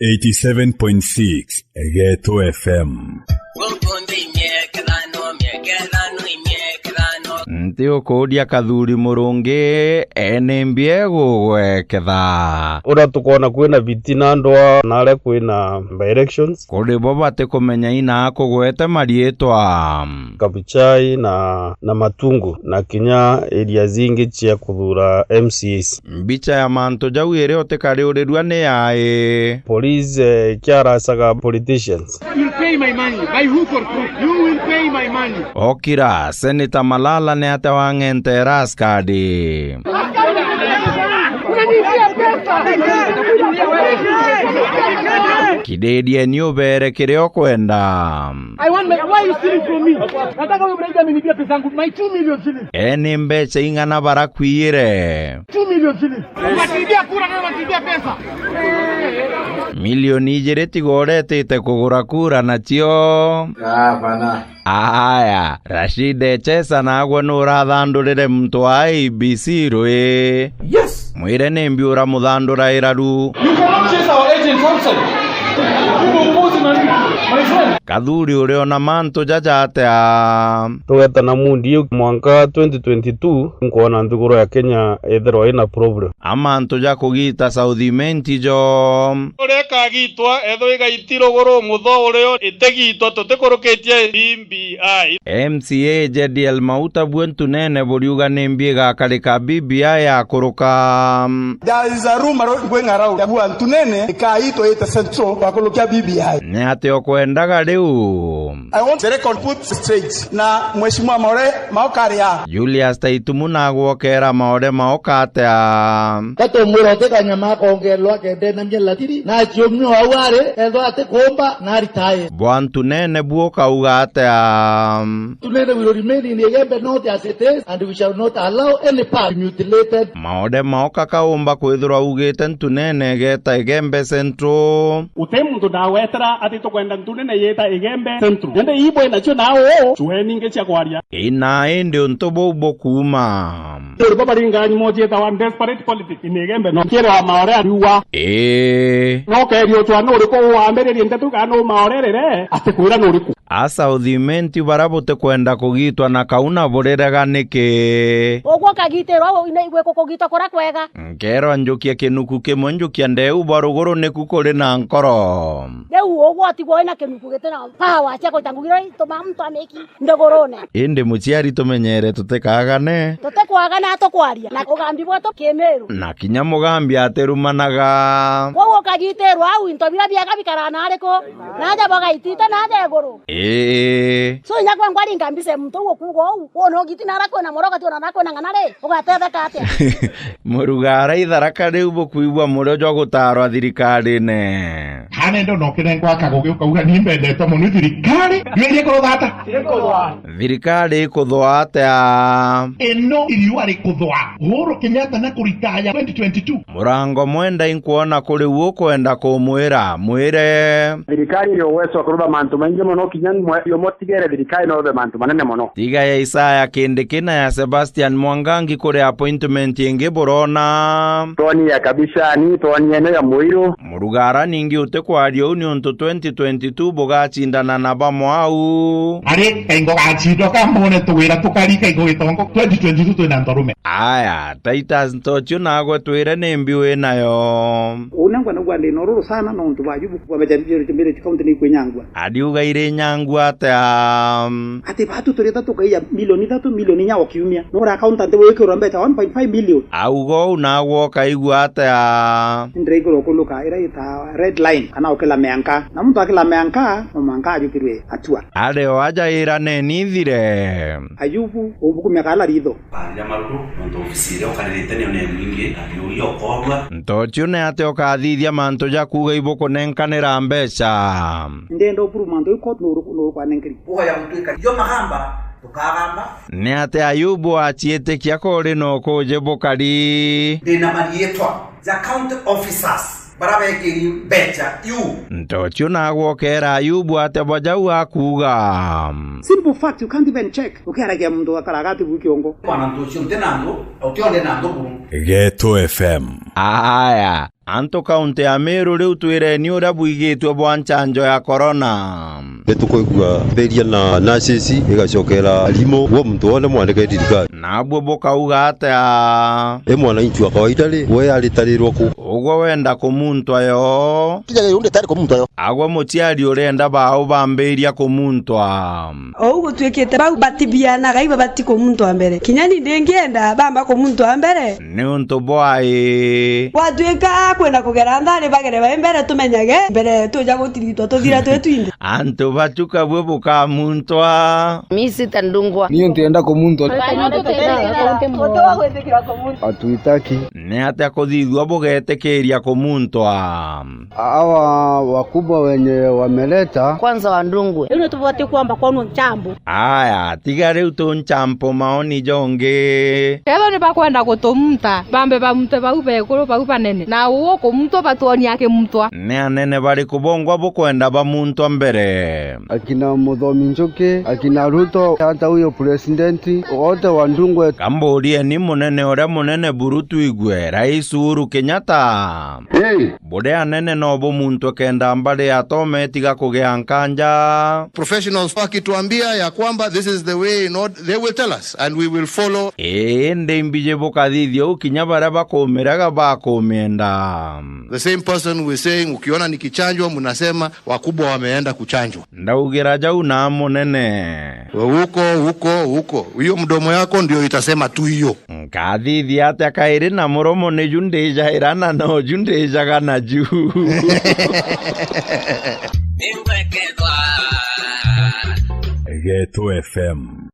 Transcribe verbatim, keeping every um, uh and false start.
Eighty-seven point six Geto F M. Nti ukuuria Kathuri Murungi, eni mbie gugweketha. Uria tukoona kwina bitina ndwa na aria kwina by-elections. Kuri bo batikumenya ina akugwete mariitwa. Kabuchai na, na Matungu, na kinya area zingi cia kuthuura M C As. Mbicha ya mantu jau iria utikariurirua ni yai? Police, eh, ikiaracaga politicians. You will pay my money. By hook or crook, you will pay my money. Okira, Senator Malala ni atia wang'entera askari? Unaniibia pesa. Kidedieni ubere kiria ukwenda. I want my, why are you stealing from me? Nataka huyo mraibu ameniibia pesa yangu, my two million shillings. Eni mbeca ing'ana barakwiyire? Two million shillings. Unatuibia kura na unatuibia pesa. Milioni ijiri tiga uretite kugura kura nacio. Gavana. Aya, Rashid Echesa nagwe nurathandurire muntu wa I E B C rui? Yes. Mwire nimbi uramuthanduraira ru? You cannot chase our agents outside. People oppose my, my friend. Kathuri uriona mantu jaja atia? Tugeta na mundi iu mwanka twenty twenty-two, nkwona nthiguru ya Kenya ithirwa ina problem. A mantu ja kugita South Imenti jo. Uria ikagitwa, ethwa igaiti ruguru mutho urio itigitwa tutikurukitie B B I. M C A Jediel Mauta bwe Ntunene buriuga nimbi igakarika B B I yakuruka. There is a rumor going around ya kuwa Ntunene ikaitwa ite central wakurukia B B I. Ni atia ukwendaga riu? I want the record put straight. Na Mheshimiwa Maore Maoka aria? Julius Taitumu nagwokera Maore Maoka atia? Tatumwira uti kanyama akongererwa akendena miela tiri, na aciumio au ari, ethwa ati kumba na aritae. Bwa Ntunene bu ukauga atia? Ntunene will remain in Igembe North as it is, and we shall not allow any part to be mutilated. Maore Maoka kaumba kwithirwa ugite Ntunene igeta Igembe Central. Uti muntu ndagwetera ati tukwenda Ntunene yita Igembe Central. Nende ibwe nacio nao, cueni ingi cia kwaria. Ina indi untu buu bukuuma. Turi bo baringa nyumo cietawa desperate politics in Igembe no kiri wa Maore ariuga. Ii. No keria ucwa nuriku wambiririe ndeto kana nu Maore rire, atikwira nuriku. A South Imenti bara butikwenda kugitwa na kauna burirega niki? Ugwo kagitirwa ina igwe kugitwa kuria kwega. Nkerwa njukia kinuku kimwe njukia ndeu bwa ruguru niku kuri na nkoro. Riu ugwo utigwo wina kinuku giti na power cia gwita ngugi iria ituma muntu amiki nthigurune. Indi muciari tumenyere tutikaagane. Tutikwagana tukwaria na ugambi bwetu kimiru. Na kinya mugambi atirumanaga. Kwou ukagitirwa au into biria biega bikaraga na ariku? Naja bagaitite naja iguru. Ii. So inya kwa ngwari ngambise muntu uguo kuuga uu, wona ugiti nara kwina moroga ti ona na kwina ng'ana ri, ugatetheka atia? Murugara itharaka riu bukwigua murio jwa gutaarwa thirikarine. Hana ende ona ukinengwa akagugi ukauga, "Ni mbendete mono thirikari." Yuria kurutha ata? Thirikari ikuthwa atia? Ino iriua rikuthwa. Uhuru Kenyatta na kuritaya twenty twenty-two. Murango mwenda inkwona kuri u ukwenda kumwira, mwire. Thirikari iri uwezo wa kurutha mantu maingi mono, kinya mwe-, yo mutigere thirikari no ruthe mantu manene mono. Tiga ya Isaya Kindiki na ya Sebastian Mwangangi kuri appointment ingi burona. Twoni ya Kabishani, twoni eno ya Muiru. Murugara ningi utikwaria uu niuntu twenty twenty-two bugacindana na bamwe au. Ari kaingo gacindwa kambone tugwira tukari kaingo gitongo twenty twenty-two twina ntorume. Aya, Titus Ntochio nagwe twire ni mbi wi nayo. Uu nengwa nagwa ndi na ururu sana nontu bwa Ayubu kwa mbeca mbiri mbiri county ni kwinyangwa. Ariuga iri nyangwa atia? Ati batu turi thatu kaiya milioni ithatu, milioni inya o kiumia. No ura accountant wikirwa mbeca one point five million. Auga uu nagwe ukaigua atia? Ndiraigirwa kuluka ira ita red line kana ukila meanka. Na muntu akila meanka, no mwanka ajukirwe atua. Ari o aja ira neni ithire. Ayubu, umbukumia kala ritho. Barira maruru, nontu ofisi iria ukaririte niyo ne mwingi, na biuria ukoorua. Ntochio ni atia ukathithia mantu ja kuuga ibukunenkanira mbeca? Ndenda upuru mantu iu court nuru, nuru kwanenkeri. Uga ya gutwika, iyo magamba, tukagamba. Ni atia Ayubu aciitikia kuri na ukuji bukari? Ndina mariitwa ja county officers. Bara bekiri mbeca iu. Ntochio nagwe ukeera Ayubu atia bwa jau akuuga? Simple fact, you can't even check. Ukiaragia muntu akaraga ati bu kiongo. Mwana ntochio nti na ndu, utionde na ndu buru. Geto F M. Aya, Antu kaunti ya Meru riu twireni uria bwigitue bwa ncanjo ya corona. Nitukwigua mberia na nurses igacokera arimu, gwo muntu wone mwanike thirikari. Nabwo bukauga atia? E mwananchi wa kawaida ri, we aritarirwa ku? Ugwe wenda kumuntwa yo? Kinya riu nditari kumuntwa yo. Agwe muciari urenda bau bambiria kumuntwa? Ou gutuikite bau batibianaga iba bati kumuntwa mbere. Kinya ni ndingienda bamba kumuntwa mbere. Niuntu bwai? Gwatuika kwenda kugera nthari bagere bai mbere tumenyage mbere tuja gutirigitwa tuthira twi twinthe. Antu bachuka bwe bukamuntwa. Mi sitandungwa. Niyo ntienda kumuntwa. Atuitaki. Ni atia kuthithua bugetikiria kumuntwa? Hawa wakubwa wenye wameleta. Kwanza wandungwe. Riu nitubati kwamba kwonwa ncambu. Aya, tiga riu tuncampo maoni jongi. Kethwa ni bakwenda gutumunta, bambe bamunte bau beguru bau banene. Na uu ukumuntwa batwonie akimuntwa. Ni anene bariku bongwa bukwenda bamuntwa mbere? Akina Muthomi Njuki, akina Ruto, hata huyo president, wote wandungwe. Kamburieni munene uria munene buru twigue, Rais Uhuru Kenyatta. Hey! Buria anene no bumuntwe kenda mbari atome tiga kugia nkanja. Professionals wakituambia ya kwamba this is the way, not, they will tell us and we will follow. Indi mbiji bukathithia uu kinya baria bakumiraga bakumienda. The same person who is saying, "Ukiona nikichanjwa, mnasema wakubwa wameenda kuchanjwa." Ndaugira jau na munene. Huko, huko, huko. Hiyo mdomo yako ndio itasema tu hiyo. Nkathithia atia kairi na muromo niju ndijaira na noju ndijaga naju? Geto F M.